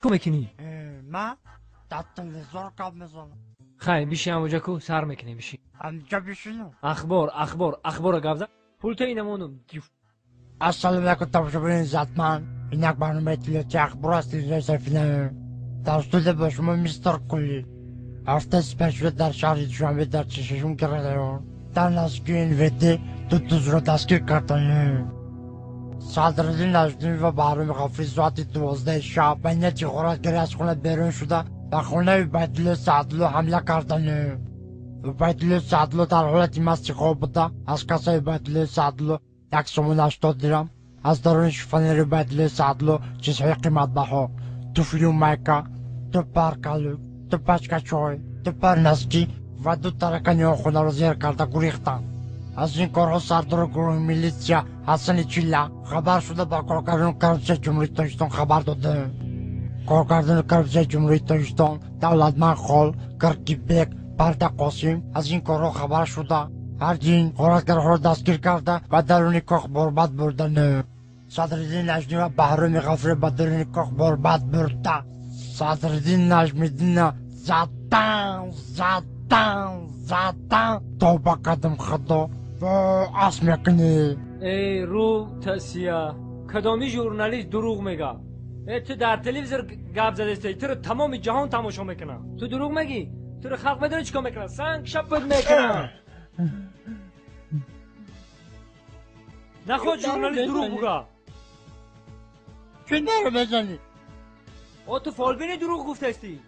Ку мекунӣ? Ма дар телевизор гап мезанам. Хай, биши ҳамоҷа, ку сар мекунӣ, биши. Ҳамҷа бишинам? Ахбор, ахбор, ахбора гап зан, пулта инамонум. Ассалому алайкум, тамошобинони иззатманд. Ин як барномаи иттилоотии ахбор аст телевизиони Сафина. Дар студия бо шумо мистер Кулли. Ҳафтаи сипаришуда дар шаҳри Душанбе дар 46 район дар наздикии НВД ду дузро дастгир карданд. Садриддин Наҷмиддин ва Баҳроми Ғафурӣ соати 12 шаб ба нияти ғоратгарӣ аз хона берун шуда, ба хонаи Убайдулло Саъдулло ҳамла карданд. Убайдулло Саъдулло дар ҳолати масти хоб буда, аз кассаи Убайдуллои Саъдулло 1 сомон 80 дирам, аз даруни шифонери Убайдуллои Саъдулло чизҳои қиматбаҳо: туфлию майка, ду пар калук, ду пачка чой, ду пар носки ва ду таракани он хонаро зер карда гурехтанд. Аз ин корҳо сардори гурӯҳи милитсия Ҳасани Чилла хабар шуда, ба коргардони коррупсияи Ҷумҳурии Тоҷикистон хабар доданд. Коргардони коррупсияи Ҷумҳурии Тоҷикистон Давлатманд Хол, Киркибек, Парда Қосим аз ин корҳо хабар шуда, ҳардин ғоратгарҳоро дастгир карда, ба даруни кох борбад бурданд. Садриддин Наҷмиддин ва Баҳроми Ғафурӣ ба даруни кох борбад бурда, Садриддин Наҷмиддинна задан, задан, задан. Тавба кардам, Худо, ас мекунӣ. Эй, рӯ тасия, кадоми журналист дурӯғ мега? Э, ту дар телевизор гап задестаи, туро тамоми ҷаҳон тамошо мекунад, ту дурӯғ мегӣ? Туро халқ медони чӣ кор мекунад? Санг шаппат мекунад. Наход журналист дурӯғ буга. Чӣ наро мезанӣ? О, ту фолбини, дурӯғ гуфтаистӣ.